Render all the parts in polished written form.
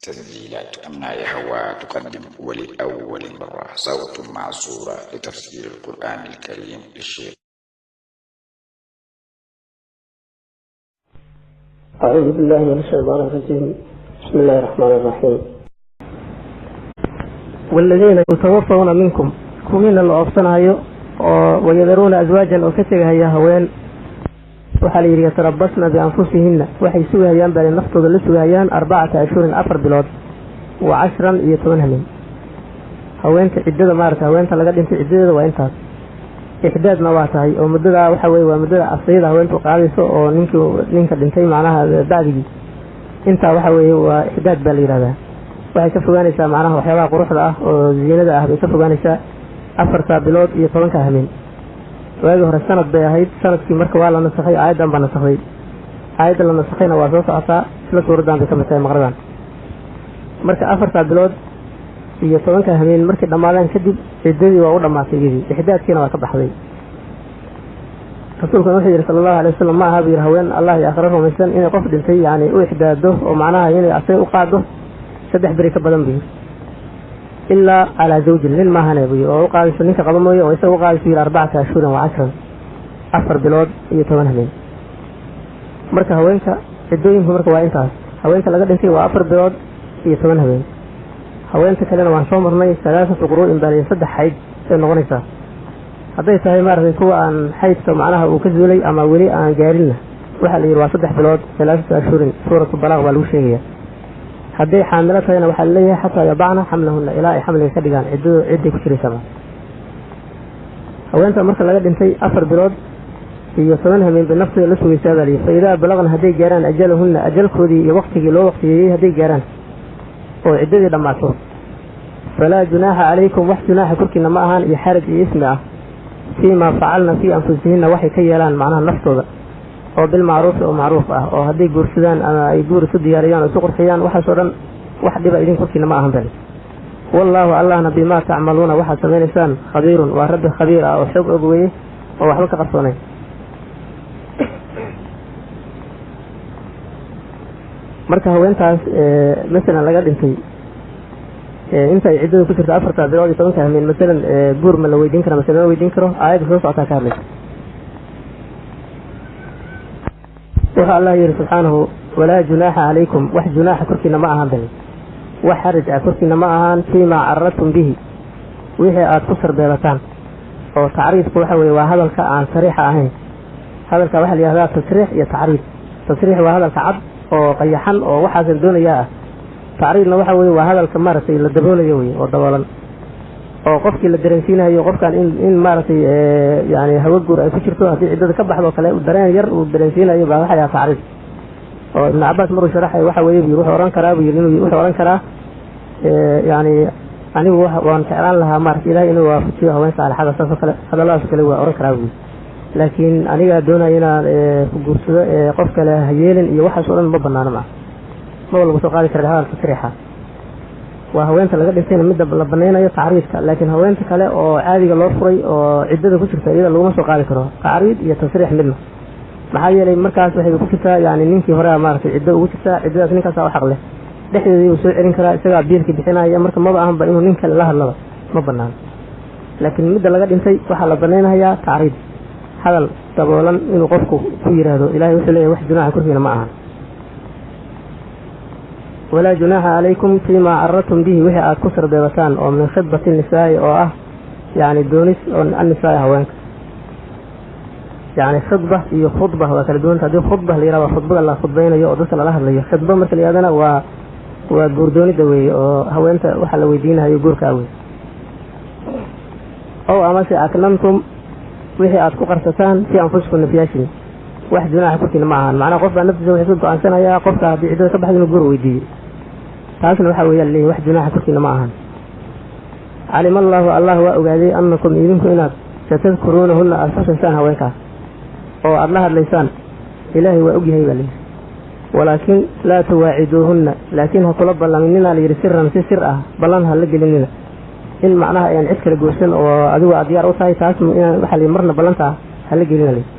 تسجيلات أمناء هواء تقدم ولأول مرة صوت مع صورة لتفسير القرآن الكريم للشيخ. أعوذ بالله من الشيطان الرجيم. بسم الله الرحمن الرحيم. والذين يتوفون منكم kuwiina la oofsanayo oo wayadaruuna aswaajan oo ka tegahaya haween, waxaa la yidhi yatarabasna bianfusihinna, waxay sugahayaan bale naftooda la sugahayaan 4 ashhurin 4 bilood wa 10 iyo 10 habeen. Haweenta ciddada maarata haweenta laga dhintay ciddadeeda waa intaas, ixdaadna waa tahay oo muddadaa waxa weye waa muddada asayda haweentu qaadayso oo ninka dhintay macnaha bacdigii intaa waxa weeye waa ixdaad baa la yidhahdaa. Waxay ka fogaanaysaa macnaha waxyaabaha quruxda ah oo ziinada ah bay ka fogaanaysaa 4 bilood iyo 10 habeen. Waagii hore sanad bay ahayd, sanadkii marka waa la nasakhay, aayaddan baa nasakhay. Aayadda la nasakhayna waa soo socotaa, isla suuraddan bay ka mid tahay maqradan. Marka 4 bilood iyo 10 habeen markay dhammaadaan kadib ciddadii waa u dhammaatay iyadii, ixdaadkiina waa ka baxday. Rasuulkuna wuxuu yidhi sala allahu alayhi wasallam, ma aha buu yidhi haween Allah iyo aakhiro rumaysan inay qof dhintay yacni u ixdaado oo macnaha inay asay u qaado 3 beri ka badan buu yidhi, ilaa calaa zawjin, nin maahane buu yidhi oo u qaadayso ninka qaba mooye, oo isaga u qaadayso yidhi 4 ashhurin wa 10, 4 bilood iyo 10 habeen. Marka haweenka ciddooyinku marka waa intaas, haweenka laga dhintay waa 4 bilood iyo 10 habeen. Haweenta kalena waan soo marnay 3 quru'in baa 3 xayd ay noqonaysaa. Hadday tahay maaragtay kuwa aan xaydka macnaha uu ka zuulay ama weli aan gaarinna waxaa la yidhi waa 3 bilood 3 ashhurin, suuratu balaaq baa lagu sheegaya. Hadday xaamilo tahayna waxaa laleeyahay xataa yadacna xamlahunna, ilaa ay xamliga ka dhigaan ciddadu cidday ku jiraysaa. Haweenta marka laga dhintay 4 bilood iyo 10 habeen bay naftooda la sugaysaa baa layidhi. Fa idaa balaqna hadday gaaraan ajalahunna, ajalkoodii iyo waqtigii loo waqtiyeeyey hadday gaaraan oo ciddadii dhammaato, falaa junaaxa calaykum, wax junaaxa korkiina ma ahaan iyo xaraj iyo ismi ah, fiimaa facalna fii anfusihinna, waxay ka yeelaan macnaha naftooda oo bilmacruufi oo macruuf ah, oo hadday guursadaan ama ay guur isu diyaariyaan oo isu qurxiyaan, waxaasoo dhan wax dhiba idin korkiina ma ahan bale. Wallaahu allahna bimaa tacmaluuna waxaad samaynaysaan khabiirun, waa rabbi khabiir ah oo xoog og weeye oo waxba ka qarsoonayn. Marka haweentaas masalan laga dhintay inta ay ciddada ku jirto 4 bilood iyo 10 habeen, masalan guur ma la weydiin kara mase lama weydiin karo, aayadda soo socotaa ka hadlaysa. Wuxuu Allah yidhi subxaanahu, walaa junaaxa calaykum, wax junaaxa korkiina ma ahaan bale, wax xaraj ah korkiina ma ahaan fiimaa carradtum bihi, wixii aad ku sarbeebataan. Oo tacriifku waxa weeye waa hadalka aan sariixa ahayn. Hadalka waxaa la yidhahdaa tasriix iyo tacriif. Tasriix waa hadalka cad oo qayaxan oo waxaasan doonayaa ah. Tacriifna waxa weeye waa hadalka maaragtay la daboolayo weye oo daboolan, oo qofkii la dareensiinayo qofkan in maaragtay yani hawo guur ay ku jirto, haddii ciddada ka baxdo kale dareen yar uu dareensiinayo baa waxa yahaa tacriif. Oo Ibnu Cabbaas maruu sharaxay waxa weeye buu wuxuu oran karaa buu yidhi inuu wuxuu oran karaa yani anigu waan jeclaan lahaa maaragtay Ilaahay inuu waafajiyo haween saalixada, saas oo kale hadalladaas kale waa oran karaa buu yidhi, laakiin aniga doonaya inaan ku guursado qof kale ha yeelin iyo waxaas oo dhan ma banaano, maa ma lagu soo qaadi kara hadalka sariixa. Waa haweenta laga dhintayna midda la banaynayo tacriifka, laakiin haweenta kale oo caadiga loo furay oo ciddada ku jirta iyada laguma soo qaadi karo tacriif iyo tasriix midna. Maxaa yeelay markaas waxay ku jirtaa yani ninkii hore maaragtay ciddo ugu jirtaa, ciddadaas ninkaasaa u xaq leh, dhexdeedii uu soo celin karaa, isagaa biilkii bixinaya, marka maba ahanba inuu nin kale la hadlaba ma banaano. Laakiin midda laga dhintay waxaa la banaynayaa tacriif, hadal daboolan inuu qofku ku yidhaahdo. Ilahay wuxuu leeyahay wax junaaxa korkiina ma ahan. Walaa junaaxa calaykum fiimaa carradtum bihi, wixii aad ku sarbeebataan oo min khidbati nisaa'i, oo ah yani doonis oo annisaai haweenka. Yani khidba iyo khudba waa kala duwanta. Haddii khudba la yidhahdo waa khudbada la khudbaynayo oo dadka lala hadlayo. Khidba marka la yidhahdana waa guurdoonida weeye oo haweenta waxa la weydiinayo guurkaa weye. Ow amase aknantum, wixii aad ku qarsataan fii anfusikum nafyaashin, wax junaaxa korkiina ma ahaan. Macnaha qof baa naftiisa wuxuu ka go'aansanayaa qofka haddii ciddada ka baxda inuu guur weydiiyo, taasna waxa weeyaa laleeyahay wax junaaxa korkiina ma ahan. Calima allaahu, allah waa ogaaday annakum idinku inaad satadkuruunahunna aada xusaysaan haweenkaas oo aada la hadlaysaan, Ilaahay waa ogyahay baa layidhi. Walaakin laa tuwaaciduuhunna, laakiin ha kula ballaminina layidhi siran, si sir ah ballan ha la gelinina, in macnaha ayaan cid kala goorsan oo adigu aad diyaar u tahay, taas inaan waxa layidhi marna ballantaa ha la gelina layidhi.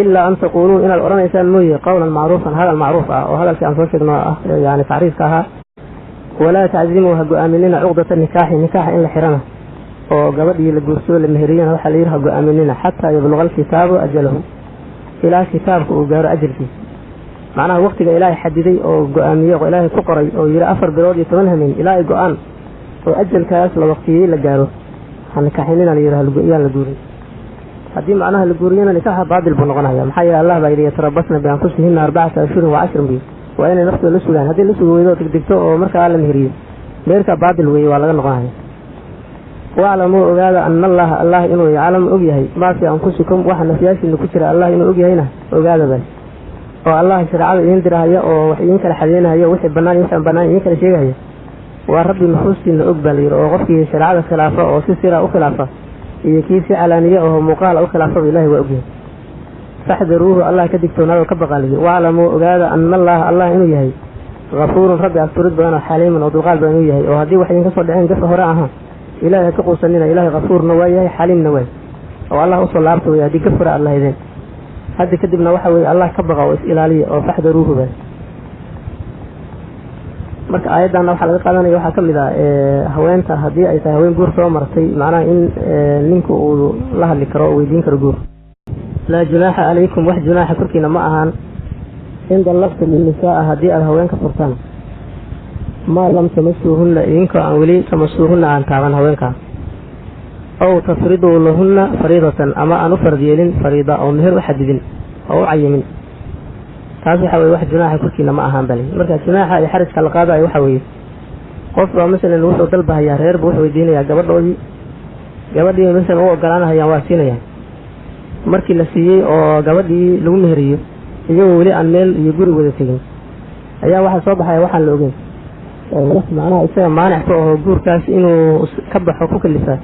Ilaa an taquuluu inaad odhanaysaan mooye qawlan macruufan, hadal macruuf ah oo hadalkii aan soo sheegno ah, yani tacriifka ahaa. Walaa taczimu, ha go-aaminina cuqdata nikaaxi, nikaaxa in la xirana oo gabadhii la guursado la meheriyana waxaa la yidhi ha go-aaminina xataa yabluqa alkitaabu ajalahu, ilaa kitaabka uu gaaro ajalkiisa. Macnaha waqtiga Ilaahay xadiday oo go-aamiyey oo Ilaahay ku qoray oo yidhi 4 bilood iyo 10 hameen ilaa ay go-aan oo ajalkaas la waqtiyey la gaaro ha nikaaxinina la yidhi, yaan la guurin. Haddii macnaha la guuriyana nikaaxa baatil buu noqonaya. Maxaa yeele Allah baa yidhi yatarabasna bianfusihina 4 ashhurin wa 10 bi, waa inay naftooda la sugaan. Haddii la sugi weydo oo degdegto oo markaa la meheriyo, meherka baatil weeye, waa laga noqonaya. Waclamuu, ogaada, ana Allaha, Allah inuu yaclamu og yahay maa fii anfusikum, waxa nafyaashiina ku jira Allah inuu og yahayna ogaada bal. Oo Allah shareecada idiin dirahaya oo wax idiin kala xadeynahaya, wixii bannaan iyo wixii aan bannaan idiin kala sheegahaya, waa Rabbi nufuustiina og baa la yidhi. Oo qofkii shareecada khilaafa oo si sira u khilaafa iyo kii si calaaniye oo muuqaala u khilaafaba Ilahi waa ogyahay. Faxdaruuhu, Allah ka digtoonaada oo ka baqaa la yidhi. Waclamuu, ogaada, ana Allaha, Allah inuu yahay kafuurun, Rabbi asturid badan oo xaliiman oo dulqaad badan inuu yahay. Oo haddii wax idinka soo dhaceen gafa hore ahaan, Ilahay ha ka quusanina. Ilahay kafuurna waa yahay, xaliimna waay, oo Allah usoo laabta wey haddii gaf hore aad lahaydeen. Hadda kadibna waxa weye Allah ka baqa oo is ilaaliya oo faxdaruuhu ba. Marka aayaddanna waxaa laga qaadanaya waxaa ka mid ah haweenta haddii ay tahay haween guur soo martay, macnaha in ninku uu la hadli karo oo weydiin karo guur. Laa junaaxa calaykum, wax junaaxa korkiina ma ahaan, in dallaqtum innisaaa, haddii aad haweenka furtaan, maa lam tamasuuhunna, idinkoo aan weli tamasuuhunna aan taaban haweenkaa, ow tafriduu lahunna fariidatan, ama aan u farad yeelin fariida oo meher u xadidin oo u cayimin. Taas waxa weye wax junaaxa korkiina ma ahaan bale. Marka junaaxa iyo xarajka la qaadayo waxa weeye qof baa masalan wuxuu dalbahayaa, reer buu wuxuu weydiinayaa gabadhoodii, gabadhii masalan u ogolaanahayaan, waa siinayaan. Markii la siiyey oo gabadhii lagu meheriyo, iyagoo weli aan meel iyo guri wada tegin, ayaa waxaa soo baxaya waxaan la ogeyn, macnaha isaga maanic ku aho guurkaas inuu ka baxo ku kalifaa.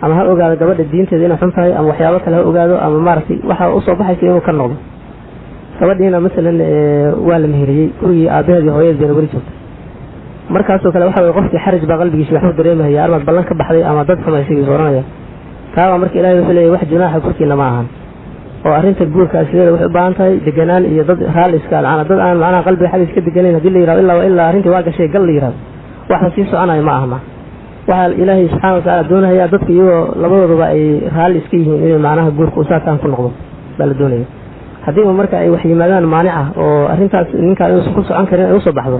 Ama ha ogaado gabadha diinteeda inay xun tahay, ama waxyaabo kale ha ogaado, ama maaragtay waxa usoo baxaysa inuu ka noqdo. Gabadhiina masalan waa la meheriyey, gurigii aabaheed iyo hooyadeed bayna weli joogta. Markaasoo kale waxa weye qofkii xaraj baa qalbigiisa waxuu dareemahaya, armaad ballan ka baxday ama dad xumaysay buu oranaya. Taabaa marka Ilahay wuxuu leeyahy wax junaaxa korkiina ma ahan. Oo arrinta guurka sideeda waxay u baahan tahay deganaan iyo dad raalli iska macnaa dad aan macnaha qalbiga xaggiisa ka deganayn haddii la yirahdo ilaa ilaa arrintii waa gashay gal la yirahdo, wax la sii soconayo ma aha. Ma waxaa Ilaahay subxaana watacaala doonayaa dadka iyagoo labadooduba ay raalli iska yihiin inay macnaha guurka usaakaan ku noqdo baa la doonaya. Haddiiba marka ay wax yimaadaan maanic ah oo arrintaas ninkaa inuusan ku socon karin ay usoo baxdo,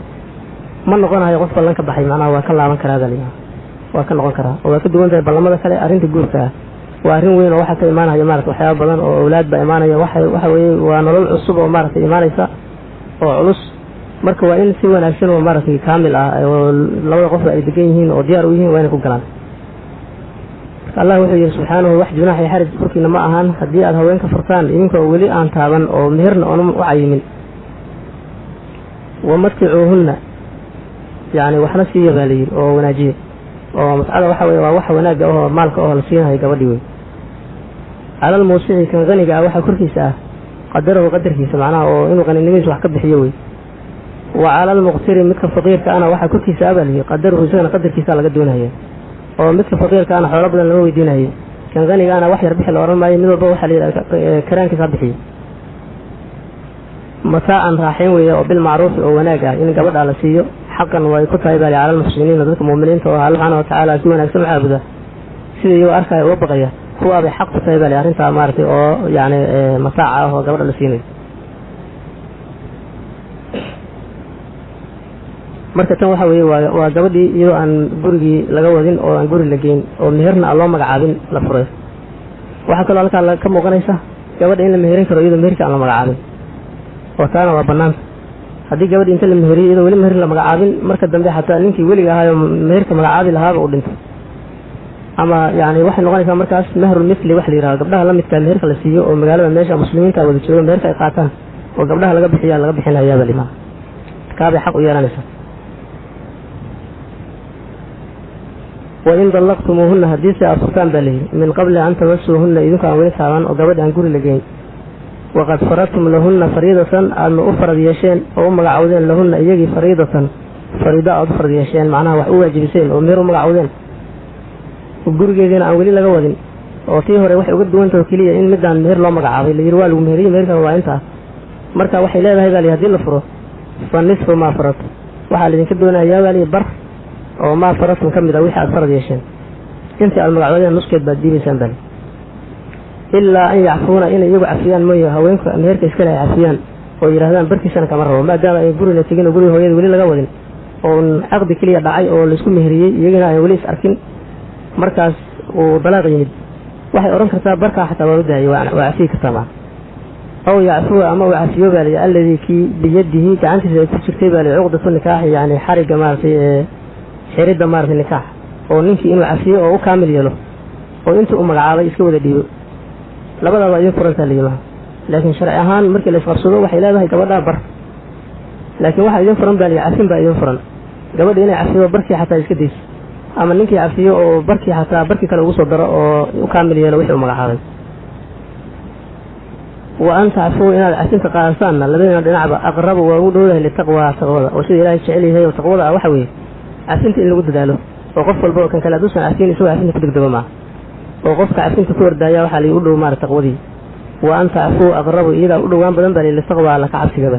ma noqonayo qof ballan ka baxay, macnaha waa ka laaban karaa baa la yidhaha, waa ka noqon karaa. Oo waa ka duwan tahay ballamada kale. Arrinta guurka ah waa arrin weyn oo waxaa ka imaanaya maarata waxyaaba badan oo awlaad baa imaanaya, waxa weeye waa nolol cusub oo maaragtay imaanaysa oo culus. Marka waa in si wanaagsan oo maaragtay kaamil ah oo labada qofba ay degan yihiin oo diyaar u yihiin waa inay ku galaan. Allah wuxuu yidhi subxaanahu wax junaax iyo xaraj korkiina ma ahaan haddii aad haweenka furtaan idinkoo weli aan taaban oo meherna oona u cayimin. Wamaticuuhunna, yacni waxna siiya baa la yidhi oo wanaajiya. Oo mutcada waxa weye waa waxa wanaagga ahoo maalka oo la siinahayo gabadhii wey. Calal muusici, kan qaniga ah waxaa korkiisa ah qadarahu, qadarkiisa, macnaha oo inuu qaninimadiisa wax ka bixiyo wey. Wa cala almuqtiri, midka faqiirka ana waxaa korkiisa ah baa la yidhi qadaruhu, isagana qadarkiisa laga doonaya. Oo midka faqiirka ana xoolo badan lama weydiinayo, kan qaniga ana wax yar bixi la ohan maayo. Mid walba waxaa la yidhaha karaankiisa ha bixiyo. Mataacan, raaxayn weeye oo bilmacruufi oo wanaag ah in gabadha la siiyo. Xaqan way ku tahay baa cala almuxsiniina, dadka mu'miniinta oo Alla subxaana watacaala si wanaagsan u caabuda, sida iyagoo arkaya uga baqaya, kuwaa bay xaq ku tahay baa arrintaa maaragtay oo yacni mataaca ah oo gabadha la siinayo. Marka tan waxa weeye waa gabadhii iyadoo aan gurigii laga wadin oo aan guri la geyn oo meherna aan loo magacaabin la furay. Waxaa kaloo halkaa ka muuqanaysa gabadha in la meherin karo iyadoo meherka aan la magacaabin, oo taana waa banaanta. Haddii gabadhi inta la meheriyo iyadoo weli meher la magacaabin, marka dambe xataa ninkii weliga ahaayo meherka magacaabi lahaaba uu dhinto, ama yani waxay noqonaysaa markaas mehrul mithli wax la yihahdo, gabdhaha la midkaa meherka la siiyo oo magaalada meesha muslimiinta wada joogo meherka ay qaataan oo gabdhaha laga bixiya laga bixinayaaba limaa kaabay xaq u yeelanaysaa. Wain dallaqtumuuhunna, haddiise aad furtaan baa layidhi min qabli an tamasuuhunna, idinku aan weli taaban oo gabadhi aan guri la geyn, waqad faradtum lahunna fariidatan, aadna u farad yeesheen oo u magacowdeen lahunna iyagii fariidatan, fariido aad u farad yeesheen, macnaha wax u waajibiseen oo meher u magacowdeen, gurigeediina aan weli laga wadin. Oo tii hore waxay uga duwantaho keliya in midaan meher loo magacaabay, la yidhi waa lagu meheriyey, meherkan waa intaa. Marka waxay leedahay baa layihi hadii la furo fa nisfu maa faradtu, waxaa laydinka doonayaa baa layihi bar oo maa faradtum ka mid ah wixii aad farad yeesheen intii aad magacdoodeen nuskeed baad dhiibaysaan bal ilaa an yacfuuna inay iyagu cafiyaan mooye haweenka meherka iskale ay cafiyaan oo yidhahdaan barkiisana kama rabo maadaama ay gurina tegin oo guriga hooyada weli laga wadin oon caqdi keliya dhacay oo laisku meheriyey iyagana aan weli is arkin markaas uu dalaaq yimid waxay odhan kartaa barkaa xataa waa u daayay waa cafiyi kartaa maa aw yacfuwa ama uu cafiyo baa layi alladii kii biyadihi gacantiisa ay ku jirtay baa layi cuqdatu nikaaxi yacni xarigga maaragtay ee xiridda maaragtay nikaax oo ninkii inuu cafiyo oo u kaamil yeelo oo intii uu magacaabay iska wada dhiibo labadaaba idin furantaa layi maha laakiin sharci ahaan markii la isqabsado waxay leedahay gabadhaa bar laakiin waxaa idin furan baa layi cafin baa idin furan gabadha inay cafiyo barkii xataa iska dayso ama ninkii cafiyo oo barkii xataa barkii kale ugu soo daro oo u kaamil yeelo wixii uu magacaabay wa an tacfuu inaad cafinta qaadasaanna labadiina dhinacba aqrabu waa ugu dhowdahay litaqwaa taqwada oo sida ilaahay jecel yahay oo taqwada ah waxa weeye cafinta in lagu dadaalo oo qof walba oo kan kale hadduusan cafiin isagoo cafinta ku degdego maaha oo qofka cafinta ku ordaaya waxaa lagu dhow maara taqwadii wa an tacfuu aqrabu iyadaa u dhowaan badan baa litaqwaa alla ka cabsigaba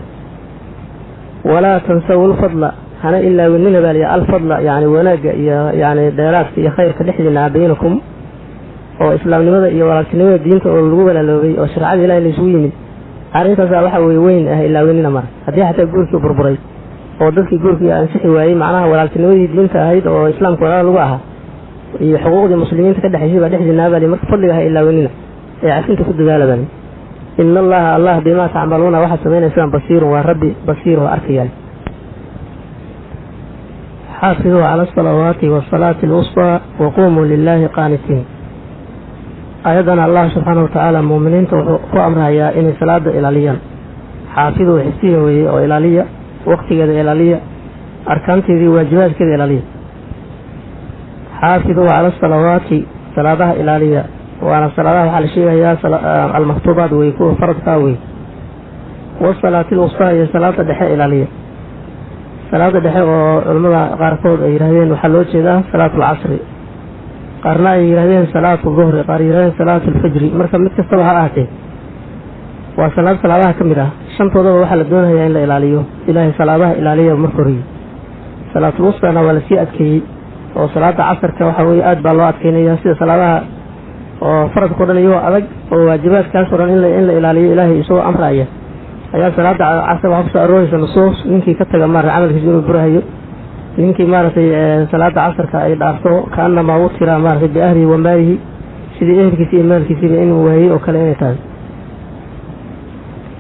walaa tansawu lfadla hana ilaawinina baa liya alfadla yani wanaagga iyo yani dheeraadka iyo khayrka dhexdiina baynakum oo islaamnimada iyo walaaltinimada diinta oo lagu walaaloobay oo sharcada ilahay laysugu yimid arrintaasaa waxa weye weyn ah ilaawinina mara haddii xataa guurkii burburay oo dadkii guurkii ansixi waayey macnaha walaaltinimadii diinta ahayd oo islaamka walaal lagu ahaa iyo xuquuqdii muslimiinta ka dhexaysay baa dhexdiinaa baa marka fadliga ha ilaawinina ee cafinta ku dadaala baa ina allaha allah bimaa tacmaluuna waxaad samaynaysaan basiirun waa rabbi basiir oo arkayaal xaafiduu cala asalawaati wasalaati alwustaa waquumuu lilaahi qaanitiin aayadana allah subxaana watacaala muuminiinta wuxuu ku amrayaa inay salaada ilaaliyaan xaafiduu xifdiya weeye oo ilaaliya waqtigeeda ilaaliya arkaanteedii waajibaadkeeda ilaaliya xaafiduu cala asalawaati salaadaha ilaaliya waana salaadaha waxaa la sheegayaa almaktuubaat wey kuwa faradkaa wey wasalaati alwustaa iyo salaada dhexe ilaaliya salaada dhexe oo culimmada qaarkood ay yidhahdeen waxaa loo jeedaa salaatu alcasri qaarna ay yidhahdeen salaatu duhri qaar yidhahdeen salaatu alfajri marka mid kastaba ha ahaatee waa salaad salaadaha ka mid ah shantoodaba waxaa la doonayaa in la ilaaliyo ilaahay salaadaha ilaaliya marka horeye salaatul wustana waa lasii adkeeyey oo salaada casarka waxa weeye aad baa loo adkeynaya sida salaadaha oo faradka o dhan iyagoo adag oo waajibaadkaas o dhan in la ilaaliyo ilaahay isagoo amraaya ayaa salaada casar waxaa kusoo arooraysa nusuus ninkii ka taga maarata camalkiisa inuu burahayo ninkii maaragtay salaada casarka ay dhaafto kaanamaa u tiraa maaragtay biahlihi wa maalihi sidii ehelkiisi iyo maalkiisiiba inuu waayey oo kale inay tahay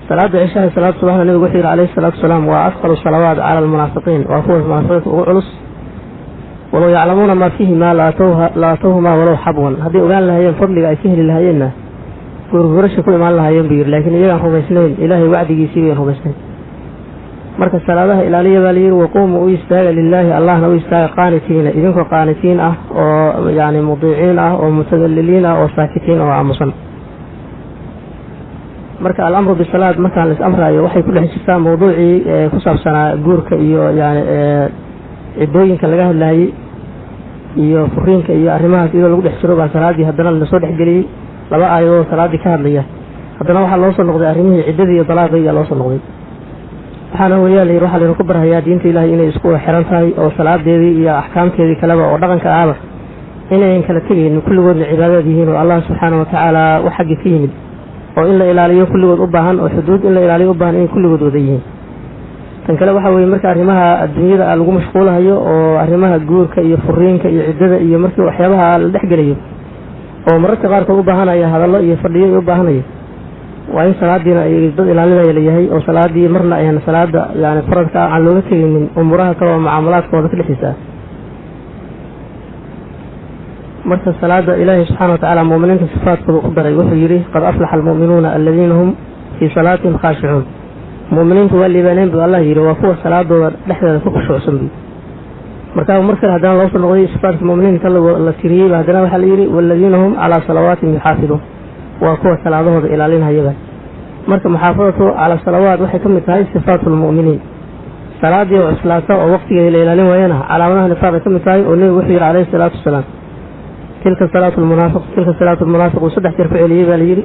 salaada cishaha salaada subaxna nabigu wuxuu yidhi calayhi salaatu wasalaam waa asqalu salawaat cala almunaafiqiin waa kuwa munaafiqiinta ugu culus walow yaclamuuna maa fiihimaa la aatowhumaa walow xabwan hadday ogaan lahaayeen fadliga ay ka heli lahaayeenna gurgurasha ku imaan lahaayeen buu yidhi laakiin iyagaan rumaysnayn ilaahay wacdigiisii bayan rumaysnayn marka salaadaha ilaaliya baa layidhi waquumuu u istaaga lilaahi allahna u istaaga qaanitiina idinkoo qaanitiin ah oo yacni mudiiciin ah oo mutadalliliin ah oo saakitiin oo aamusan marka alamru bisalaad markaan la is amraayo waxay ku dhex jirtaa mawduucii ku saabsanaa guurka iyo yani ciddooyinka laga hadlaayey iyo furiinka iyo arrimahaas iyadoo lagu dhex jiro baa salaaddii haddana lasoo dhexgeliyey laba aayadood salaaddii ka hadlaya haddana waxaa loo soo noqday arrimihii ciddadii iyo dalaaqii ayaa loo soo noqday waxaana weeyaa layidhi waxaa laynu ku barhayaa diinta ilaahay inay isku xiran tahay oo salaadeedii iyo axkaamteedii kaleba oo dhaqanka ahba inayan kala tegaynin kulligoodna cibaadaad yihiin oo allah subxaana watacaala wax xaggii ka yimid oo in la ilaaliyo kulligood u baahan oo xuduud in la ilaaliyo u baahan inay kulligood wada yihiin tan kale waxaa weeye marka arrimaha adduunyada lagu mashquulahayo oo arrimaha guurka iyo furiinka iyo ciddada iyo markii waxyaabaha la dhex gelayo oo mararka qaarkood u baahanaya hadallo iyo fadhiyo u baahanaya waa in salaadiina ay dad ilaalinaya layahay oo salaadii marna ayaan salaada yani faradka aan looga tegaynin umuuraha kale oo mucaamalaadkooda ka dhexdiisa ah marka salaada ilaahay subxaana watacaala muuminiinta sifaadkooda ku daray wuxuu yidhi qad aflaxa almu'minuuna aladiina hum fii salaatihim khaashicuun mu'miniintu waa liibaaneen buu allah yidhi waa kuwa salaadooda dhexdeeda ku khushuucsan buu markaa mar kale haddana loo soo noqday sifaadka mu'miniinta la tiriyeyba haddana waxaa la yidhi waaladiina hum calaa salawaatihim yuxaafiduun waa kuwa salaadahooda ilaalinhayaba marka muxaafadatu calaa salawaat waxay ka mid tahay sifaatu lmu'miniin salaadii oo cuslaata oo waqtigeeda la ilaalin waayana calaamadaha nifaaq ay ka mid tahay oo nebigu wuxuu yidhi calayhi salaatu wasalaam tilka salaatu lmunaafiq tilka salaatu lmunaafiq uu saddex jeer ku celiyey baa la yidhi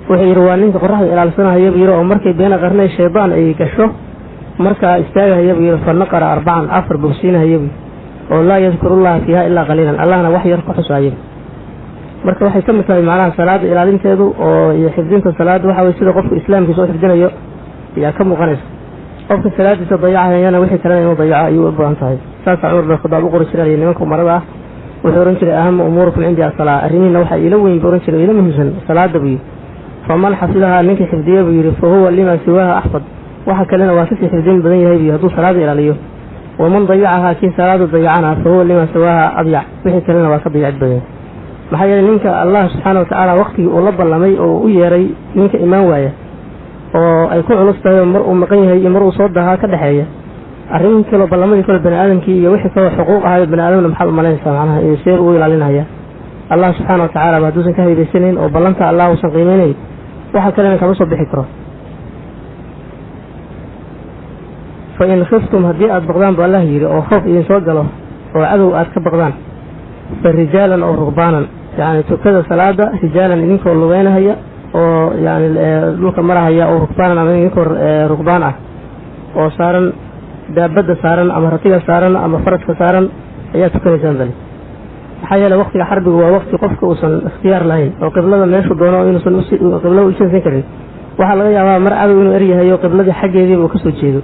wuxuu yidhi waa ninka qoraxda ilaalsanahaya buu yidhi oo markay beena qarnay shaydaan ay gasho markaa istaagahaya buu yidhi fa naqara arbacan afar bogsiinahaya buu yidhi Oo laa yadkurullaha fiiha ilaa qaliilan, Allahna wax yar ku xusaayo. Marka waxay ka mid tahay macnaha salaada ilaalinteedu oo iyo xifdinta salaada, waxa weye sida qofku islaamkiisa u xifdinayo ayaa ka muuqanaysa. Qofka salaadiisa dayacayana wixii kalena inuu dayaco ayuu u badan tahay. Saasaa Cumar bin Khadaab u qori jiray nimanka umarada ah. Wuxuu ohan jiray: "Ahamu umuurikum cindii asalaa." Arrimihiina waxaa iila weyn buu ohan jiray, iila muhiimsan salaada, buu yidhi. "Faman xafidahaa," ninkii xifdiya, buu yidhi, "fa huwa lima siwaaha axfad." Waxa kalena waa kasii xifdin badan yahay, buu yidhi, hadduu salaada ilaaliyo. "Waman dayacahaa," kii salaada dayacana, "fa huwa lima siwaaha adyac." Wixii kalena waa ka dayacid badan yahay. Maxaa yeelay, ninka Allah subxaana watacaala waqtigii uu la ballamay oo u yeeray ninka imaan waaya, oo ay ku culus tahay oo mar uu maqan yahay iyo mar uu soo dahaa ka dhexeeya, arrin kaloo ballamadii kale bani aadamkii iyo wixii kaloo xuquuq ahayo bani aadamna, maxaad umalaynaysaa macnaha iyo see uu ilaalinaya? Allah subxaana watacaala ba hadduusan ka haybaysanayn oo ballanta Allah uusan qiimeynayn, waxa kalena kama soo bixi karo. "Fa in khiftum," haddii aad baqdaan, bu Allah yidhi, oo khoof idin soo galo oo cadow aad ka baqdaan, fa rijaalan oo rugbaanan, yacni tukada salaada, rijaalan idinkoo lugeynahaya oo yani dhulka marahaya, oo rugbaanan ama idinkoo rugbaan ah oo saaran daabadda saaran ama ratiga saaran ama faraska saaran ayaa tukanaysaan bale. Maxaa yeele, waqtiga xarbigu waa waqti qofka uusan ikhtiyaar lahayn oo qiblada meeshuu doono inuusan qiblada u jeedsan karin. Waxaa laga yaabaa mar cadow inuu eryahayo, qibladii xaggeediiba uu kasoo jeedo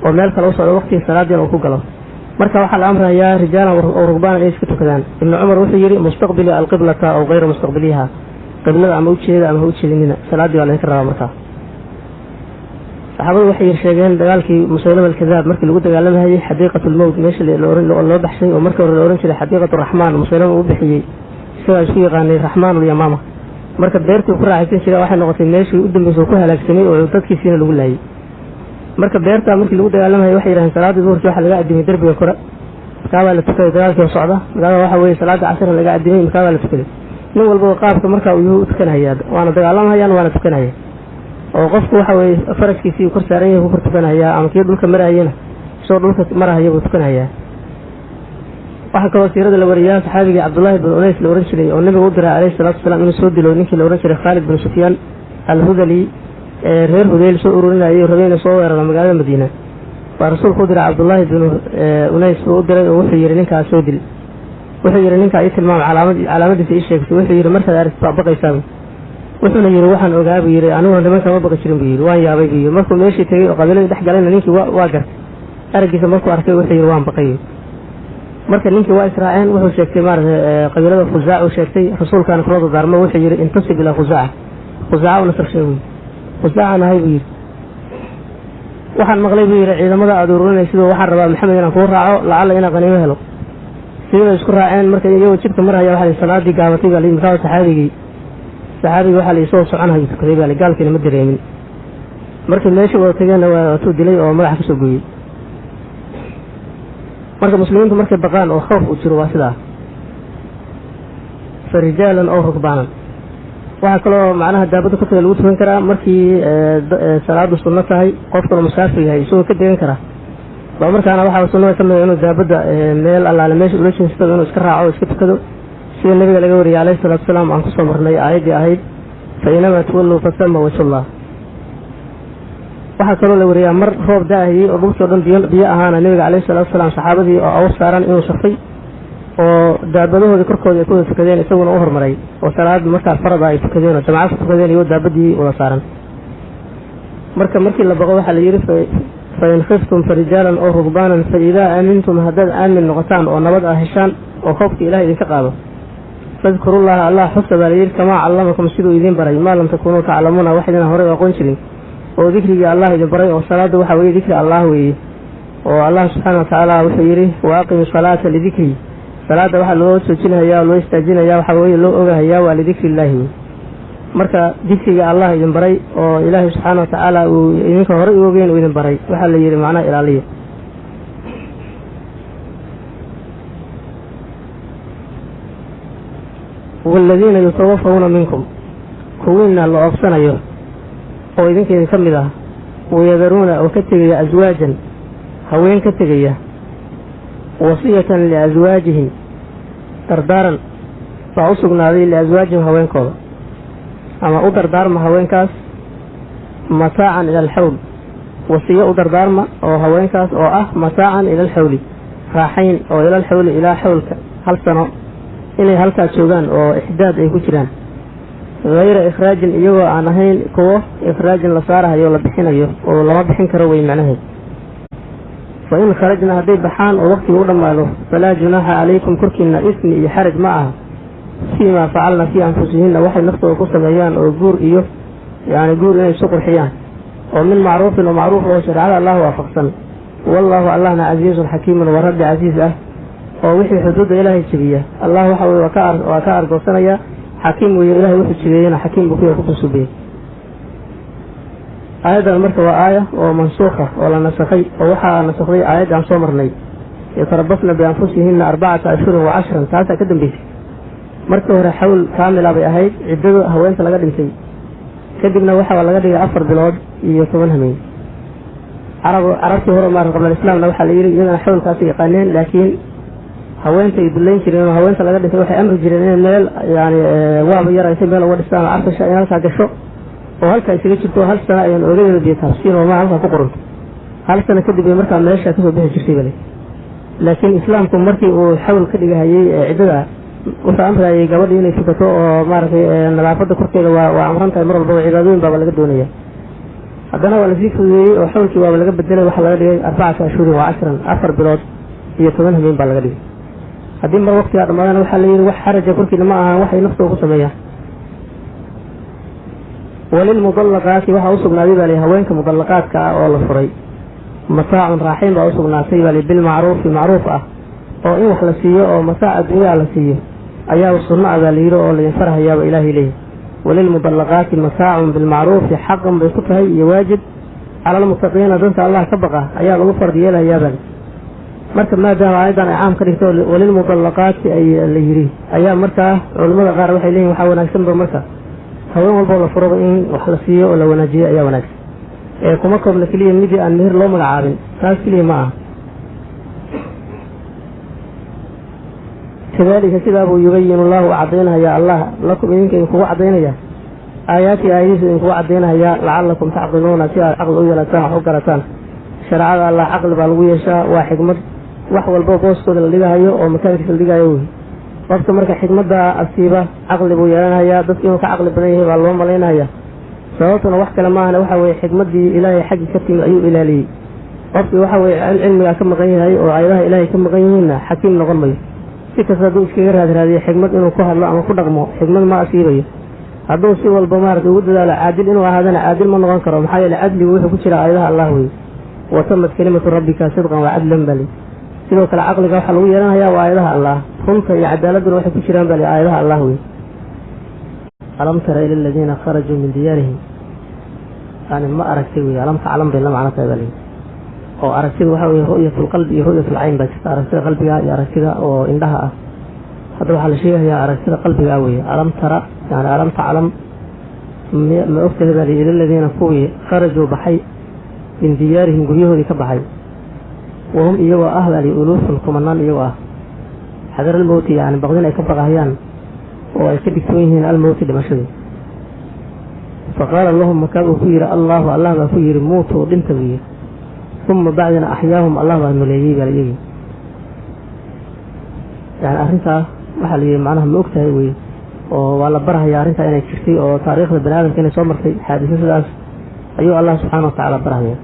oo meel kale u socdo, waqtigii salaadiina uu ku galo. Marka waxaa la amrayaa rijaalan oo rugbaanan inay iska tukadaan. Ibnu Cumar wuxuu yidhi: "Mustaqbili alqiblata aw kayra mustaqbiliha," qiblada ama ujeeda ama ha ujeedinina, salaaddii baa laydinka rabaa. Markaa saxaabadu waxay sheegeen dagaalkii Musaylama alkadaab markii lagu dagaalamahayey xadiiqat lmowt, meesha loo baxshay oo markii hore la ohan jiray xadiiqat raxmaan, Musaylama uu bixiyey, isagaa isku yaqaanay Raxmaan ulyamaama. Marka beertii ku raaxaysan jiray waxay noqotay meeshii u dambeysay ku halaagsamay oo dadkiisiina lagu laayay. Marka beerta markii lagu dagaalamahayay, waxay yidhahdeen salaadii duhurkii waxaa laga addimay derbiga kore, markaabaa la tukaday dagaalkii oo socda. Markaaba waxa weeye salaada casirna laga addimay, markaabaa la tukaday. Nin walbaba qaabka marka uu yuhu u tukanhayaa, waana dagaalamahayaan waana tukanhaya, oo qofku waxa weeye faraskiisii kor saaran yahay ku kor tukanhayaa, ama kii dhulka marahayana isagoo dhulka marahaya buu tukanhayaa. Waxaa kaloo siirada la wariyaa saxaabigii Cabdullaahi bin Unays la ohan jiray oo nabiga u diray calayhi salaatu wasalaam inuu soo dilo ninkii la ohan jiray Khaalid bin Sufyaan Alhudali ee reer Hudeyl soo ururinayay oo rabay inuu soo weeraro magaalada Madiina. Baa rasuulku u diray Cabdullaahi bin Unays buu u diray, oo wuxuu yidhi: "Ninkaas soo dil." Wuxuu yidhi: "Ninkaa ii tilmaam, calaamad calaamadiisa ii sheegtay." Wuxuu yidhi: "Markaad aragtid baa baqaysaaba." Wuxuuna yidhi: "Waxaan ogaa," buu yidhi, "aniguna nimanka ma baqi jirin," buu yidhi. "Waan yaabay," buu yidhi. Markuu meeshii tegey oo qabiiladii dhex galayna, ninkii waa gartay araggiisa. Markuu arkay wuxuu yidhi: "Waan baqay." Marka ninkii waa israaceen. Wuxuu sheegtay maaragtay qabiilada Khusaac uu sheegtay. Rasuulkaana kula dardaarmo, wuxuu yidhi: "Intasib ilaa Khusaaca." Khusaaca u nasab sheeg, buu yidhi. "Khusaacan ahay," buu yidhi. "Waxaan maqlay," buu yidhi, "ciidamada aada ururinaysidoo waxaan rabaa Maxamed inaan kuu raaco, lacalla inaan qaniimo helo." Sidii bay isku raaceen. Marka iyagoo jidka marhaya waxa la salaadii gaabatay baa la yidhi. Markaa saxaabigii waxaa la isagoo soconhayo tukaday baa la, gaalkiina ma dareemin. Markii meeshii wada tageenna waa tuu dilay oo madaxa kasoo gooyey. Marka muslimiintu markay baqaan oo khawf uu jiro waa sidaa, fa rijaalan oo rukbaanan. Waxaa kaloo macnaha daabadda korkeeda lagu tukan karaa markii salaadu sunno tahay, qofkuna musaafir yahay, isagoo ka degan karaa baa. Markaana waxaa sunnada ka mid a inuu daabadda meel allaale meesha ula jeesto inuu iska raaco o iska tukado, sida nabiga laga wariyay calayhi salatu wasalaam. Aan kusoo marnay aayaddii ahayd: "Fa inamaa tuwalluu fasama wajhullah." Waxaa kaloo la wariyaa mar roob da-ahayey oo dhulkii o dhan biyo biyo ahaana, nabiga calayhi salatu wasalaam saxaabadii oo awr saaran inuu safay oo daabadahoodii korkooda ay ku wada tukadeen, isaguna u hormaray, oo salaad markaa farada ay tukadeen oo jamaca ku tukadeen iyagoo daabadii wada saaran. Marka markii la baqo waxaa la yidhi: "Fain khiftum farijaalan oo rugbaanan, fa idaa aamintum," haddaad aamin noqotaan oo nabad ah heshaan oo khoofka Ilahay idinka qaado, "fadkurullaha," Allah xusa baa la yidhi, "kamaa callamakum," siduu idiin baray, "maa lam takuunuu taclamuuna," wax idin horey aqoon jirin oo dikrigii Allah idin baray. Oo salaadda waxa weeye dikri Allah weeye, oo Allah subxaana watacaala wuxuu yidhi: "Wa aqimi salaata lidikri." Salaadda waxaa loo joojinhayaa oo loo istaajinaya waxaa weeye loo ogahayaa waa lidikri illaahi wey. Marka dikriga Allah idin baray oo Ilaahay subxaana watacaala uu idinka horey u ogeyn uu idin baray, waxaa la yidhi macnaha ilaaliya. "Waaladiina yutawafawna minkum," kuwiina la oobsanayo oo idinka idin ka mid ah, "wayadaruuna," oo ka tegaya, "aswaajan," haween ka tegaya, "wasiyatan liaswaajihim," dardaaran baa u sugnaaday, "liaswaajihim," haweenkooda, ama u dardaarma haweenkaas, "mataacan ila alxawl," wasiyo u dardaarma oo haweenkaas oo ah "mataacan ila alxawli," Raaxayn oo ilal xawli, ilaa xawlka hal sano inay halkaa joogaan oo ixdaad ay ku jiraan, hayra ikhraajin, iyagoo aan ahayn kuwo ikhraajin la saarahayo, la bixinayo oo lama bixin karo wey macnaheed. Fa in kharajna, hadday baxaan oo waqtiga u dhammaado, falaa junaaxa calaykum, korkiina ismi iyo xaraj ma aha, fiimaa facalna fii anfusihinna, waxay naftooda ku sameeyaan oo guur iyo yani guur inay isu qurxiyaan oo min macruufin oo macruuf oo shareecada Allah waafaqsan. Wallaahu Allahna casiizun xakiimun, waa rabbi casiiz ah oo wixii xuduudda Ilaahay jebiya Allah waxa weye waa ka argoosanaya. Xakiim weeye, Ilahay wuxuu jibeeyena xakiim buu kuya ku kusuubiyey. Aayaddan marka waa aaya oo mansuukha oo la nasakhay, oo waxaa nasakday aayaddan soo marnay, yatarabasna bianfusihinna 4 ashhurin wa 10, taasaa ka dambeysay. Markii hore xawl kaamila bay ahayd ciddada haweenta laga dhintay, kadibna waxaa laga dhigay 4 bilood iyo 10 hameen. Carabtii hore maar qabla islaamna waxaa la yidhi iyadana xawlkaasi yaqaaneen, laakiin haweenta ay dullayn jireen oo haweenta laga dhintay waxay amri jireen inay meel yani waaba yar intay meel uga dhistaan oo carfasha in halkaa gasho oo halkaa isaga jirto oo hal sano ayaan ogadeeda biyo taabsiin oo ma halkaa ku qoranto. Hal sano kadib bay markaa meesha kasoo bixi jirtay bale. Laakiin islaamku markii uu xawl ka dhigahayey ciddada wuxuu amrayay gabadhii inay tukato oo maaragtay nadaafadda korkeeda waa amran tahay mar walbaba, cibaadooyin baaba laga doonaya. Haddana waa lasii fududeeyey oo xawlkii waaba laga bedelay, waxaa laga dhigay 4 ashhurin wa 10, 4 bilood iyo 10 hameen baa laga dhigay. Haddii mar waqtigaa dhamaadana waxaa la yidhi wax xaraja korkiina ma ahan waxay naftooda ku sameeyaan. Walilmudallaqaati waxaa usugnaaday baa li haweenka mudallaqaadka ah oo la furay mataacun, raaxayn baa usugnaatay baa li bilmacruufi, macruuf ah oo in wax la siiyo oo mataac adduunyaa la siiyo ayaa sunno ah baa la yidhi oo laydin farahayaaba Ilaahay leeyahy. Walilmudallaqaati mataacun bilmacruufi, xaqan bay ku tahay iyo waajib cala almuttaqiina, dadka Allah ka baqa ayaa lagu fard yeelahayaabaa. Marka maadaama aayaddan ay caam ka dhigto walilmudallaqaati ay la yidhi, ayaa markaa culimmada qaar waxay leeyihin waxaa wanaagsanba marka haween walboo la furaba in wax la siiyo oo la wanaajiyo ayaa wanaagsan, ee kuma koobna keliya midii aan meher loo magacaabin, taas keliya ma aha. Kadalika sidaabuu yubayinu allahu u caddaynhayaa Allah lakum, idinka idinkugu caddaynaya aayaati, aayadihiisu idinkugu caddaynhayaa, lacalakum tacqiluuna, si aad caqli u yeelataan, wax u garataan. Shareecada Allah caqli baa lagu yeeshaa, waa xikmad wax walba booskooda la dhigahayo oo makaankiisa la dhigahayo wey. Qofka marka xikmadda asiiba caqli buu yeelanayaa, dadka inuu ka caqli badan yahay baa loo malaynaya. Sababtuna wax kale maahane, waxa weeye xikmaddii Ilaahay xaggii ka timid ayuu ilaaliyey. Qofkii waxa weye cilmigaa ka maqan yahay oo aayadaha Ilaahay ka maqan yihiinna xakiim noqon mayo. Si kasta hadduu iskaga raadraadiyo xikmad inuu ku hadlo ama ku dhaqmo, xikmad ma asiibayo. Hadduu si walba maaragtay ugu dadaalo caadil inuu ahaadana caadil ma noqon karo, maxaa yeele cadligu wuxuu ku jira aayadaha Allah wey. Watamad kelimatu rabbika sidqan wa cadlan bali. Sidoo kale caqliga waxaa lagu yeelanayaa waa aayadaha Allah, runta iyo cadaaladduna waxay ku jiraan bali aayadaha Allah wey. Alam tara ila aladiina kharajuu min diyaarihim, yani ma aragtay wey, alam taclam bay la macno tahay bali. Oo aragtida waxa weye ru'yatul qalbi iyo ru'yatul cayn baa jirta, aragtida qalbiga iyo aragtida oo indhaha ah. Hadda waxaa la sheegayaa aragtida qalbiga ah weye. Alam tara yani alam taclam, ma ogtahay baa ila aladiina kuwii kharajuu baxay min diyaarihim, guryahoodii ka baxay, wahum iyagoo ah baa li uluufun, kumanaan iyagoo ah, xadar almowti, yani baqdin ay ka baqahayaan oo ay ka digtoon yihiin almowti, dhimashadii. Faqaala lahum, markaa uu ku yidhi Allahu, Allah baa ku yidhi muutuu, dhinta buu yidhi. Uma bacdina axyaahum, Allah baa noleeyey baa iyagii. Yani arrintaa waxaa la yidhi macnaha ma ogtahay wey, oo waa la barhayaa arrintaa inay jirtay oo taariikhda bani aadamka inay soo martay xaadiso sidaas ayuu Allah subxaana watacaala barhaya.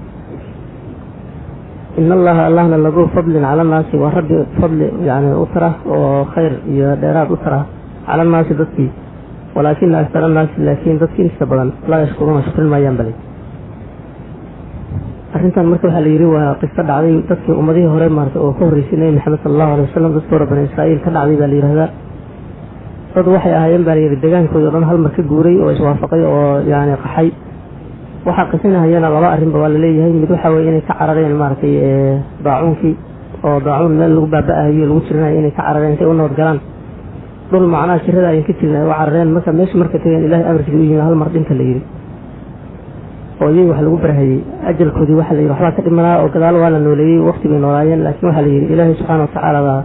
In allaha Allahna laduu fadlin cala annaasi, waa rabbi fadli yani u tara oo khayr iyo dheeraad u tara cala annaasi dadkii, walaakina aktara annaasi, laakiin dadkii intiisa badan laa yashkuruuna, shukrin maayaan bale. Arrintan marka waxaa la yidhi waa qiso dhacday dadkii ummadihii hore maarata oo ka horreysay Nebi Maxamed sala allahu alay wasalam, dadkii hore bani Israa'iil ka dhacday baa la yidhahdaa. Dad waxay ahaayeen baa la yidhi degaankoodii o dhan hal mar ka guuray oo iswaafaqay oo yani qaxay. Waxaa qisinahayana laba arrinba waa laleeyahay. Mid waxa weye inay ka carareen maaragtay daacuunkii, oo daacuun meel lagu baaba-ahayo lagu jirinayo inay ka carareen intay u nabad galaan dhul macnaha jirada ayan ka jirin ay u carareen. Marka meesha marka tegeen Ilahay amarkiisa u yimi hal mar dhinta la yidhi, oo iyaga wax lagu barhayey ajalkoodii waxaa la yidhi waxbaa ka dhimanaa oo gadaal waa la nooleeyey, waqti bay noolaayeen, laakiin waxaa la yidhi Ilaahay subxaana watacaala baa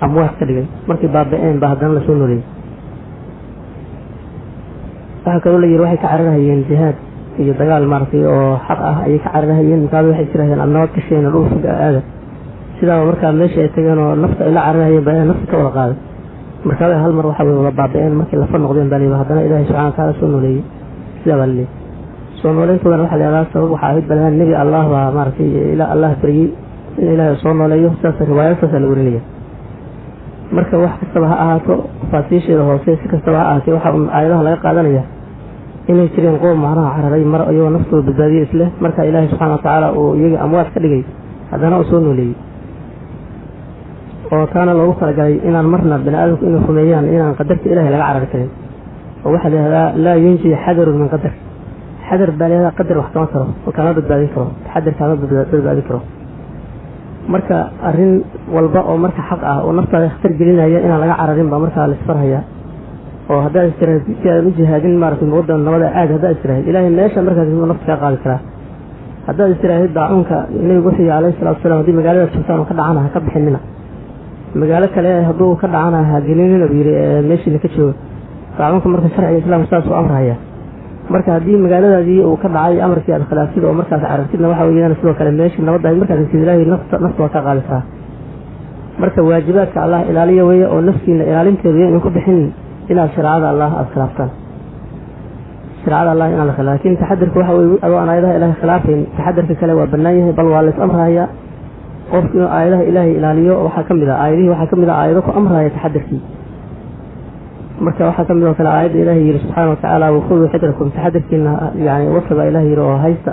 amwaad ka dhigay, markay baaba-een baa haddana lasoo nooleeyey. Waxaa kaloo la yidhi waxay ka cararhayeen jihaad iyo dagaal maaragtay oo xaq ah ayay ka cararhayeen, markaas waxay isirahayeen aad nabad gasheena dhul fog aada. Sidaaba markaa meesha ay tageen oo nafta ay la cararayeen baa ilaahay nafta ka wada qaaday. Markaabay hal mar waxa weye wada baaba'een, markii lafa noqdeen baa layidhi haddana Ilaahay subxana watacaala soo nooleeyey. Sidaa baa laleeyahy. Soo nooleyntoodana waxaa la yidhahdaa sabab waxaa ahayd balahaan nebi Allah baa maaragtay ilaa Allah baryey in Ilaahay soo nooleeyo, sidaas riwaayad saasaa la warinaya. Marka wax kastaba ha ahaato, tafaasiisheeda hoose si kastaba ha ahaatee, waxaa un aayadaha laga qaadanaya inay jireen qoom macnaha cararay mar iyagoo naftooda badbaadiye isleh, marka Ilaahay subxaana watacaala uu iyagii amwaad ka dhigay haddana uu soo nooleeyey, oo taana loogu talagalay inaan marna bani aadamku inay rumeeyaan inaan qadarta Ilahay laga carari karin. Oo waxaa la yihahdaa laa yunji xadarun min qadar, xadar baa la yihahdaa qadar wax kama taro oo kama badbaadin karo, taxadar kama badbaadin karo. Marka arrin walba oo marka xaq ah oo naftaada khatar gelinaya inaan laga cararin baa markaa la isfarhaya. Oo haddaad istiraahid si aadan u jihaadin maaragtay waddan nabada aad, haddaad istiraahid Ilaahay meesha markaas inuu nafta kaa qaadi karaa. Haddaad istiraahid daacuunka nabigu wuxuu yihi calayhi salatu wasalaam, haddii magaaladaad joogtaan oo ka dhacana ha ka bixinina, magaalo kale hadduu ka dhacana ha gelinina buu yidhi meeshiina ka jooga daacuunka. Marka sharciga islaamku saas uu amrahaya. Marka haddii magaaladaadii uu ka dhacay amarkii aad khilaaftid oo markaas carartidna, waxa weeyaan sidoo kale meeshii nabadda ahayd markaad hegtid Ilaahay nafta waa ka qaadi karaa. Marka waajibaadka Allah ilaaliya weeye, oo naftiina ilaalinteedu ya idinku bixin inaad shareecada Allah aada khilaaftaan, shareecada Allah inaan la khilaf. Laakiin taxadarka waxa weye adoo aan aayadaha Ilahay khilaafayn, taxadarka kale waa bannaan yahay, bal waa la is amrahayaa qofku inuu aayadaha Ilaahay ilaaliyo. Waxaa ka mid ah aayadihii, waxaa ka mid ah aayado ku amrahaya taxadarkii. Marka waxaa ka mid oo kale aayadda Ilahay yidhi subxaana watacaala, wakhuduu xidrakum, taxadarkiina yani wasa baa Ilahay yidhi oo haysta,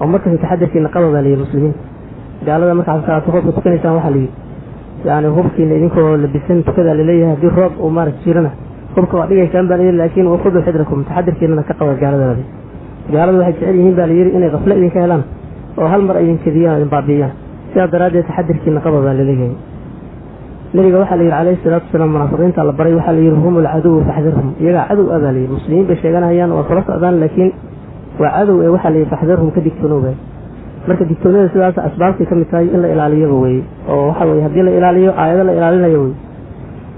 oo markasta taxadarkiina qaba baa layidhi muslimiin. Gaalada markaad salaato roobka tukanaysaan waxaa layidhi yani hubkiina idinkoo labisan tukadaa laleeyahay, haddii roob uu maarata jirana hubka waa dhigaysaan baa layidhi, laakiin wakhuduu xidrakum, taxadarkiinana ka qaba gaalada. Gaalada waxay jecel yihiin baa layidhi inay qafle idinka helaan oo hal mar ay idin kediyaan oo idin baabi'iyaan, sidaa daraaddeed taxadarkiina qaba baa laleeyahay. Nabiga waxaa la yidhi calayhi salaatu wasalaam, munaafiqiinta la baray waxaa la yidhi hum alcaduwu faxdarhum, iyagaa cadow ah baa layidhi. Muslimiin bay sheeganayaan waa kula socdaan, laakiin waa cadow ee waxaa la yidhi faxdarhum, ka digtoonowba. Marka digtoonada sidaas asbaabtay ka mid tahay in la ilaaliyaba weye, oo waxa weye haddii la ilaaliyo aayado la ilaalinayo wey.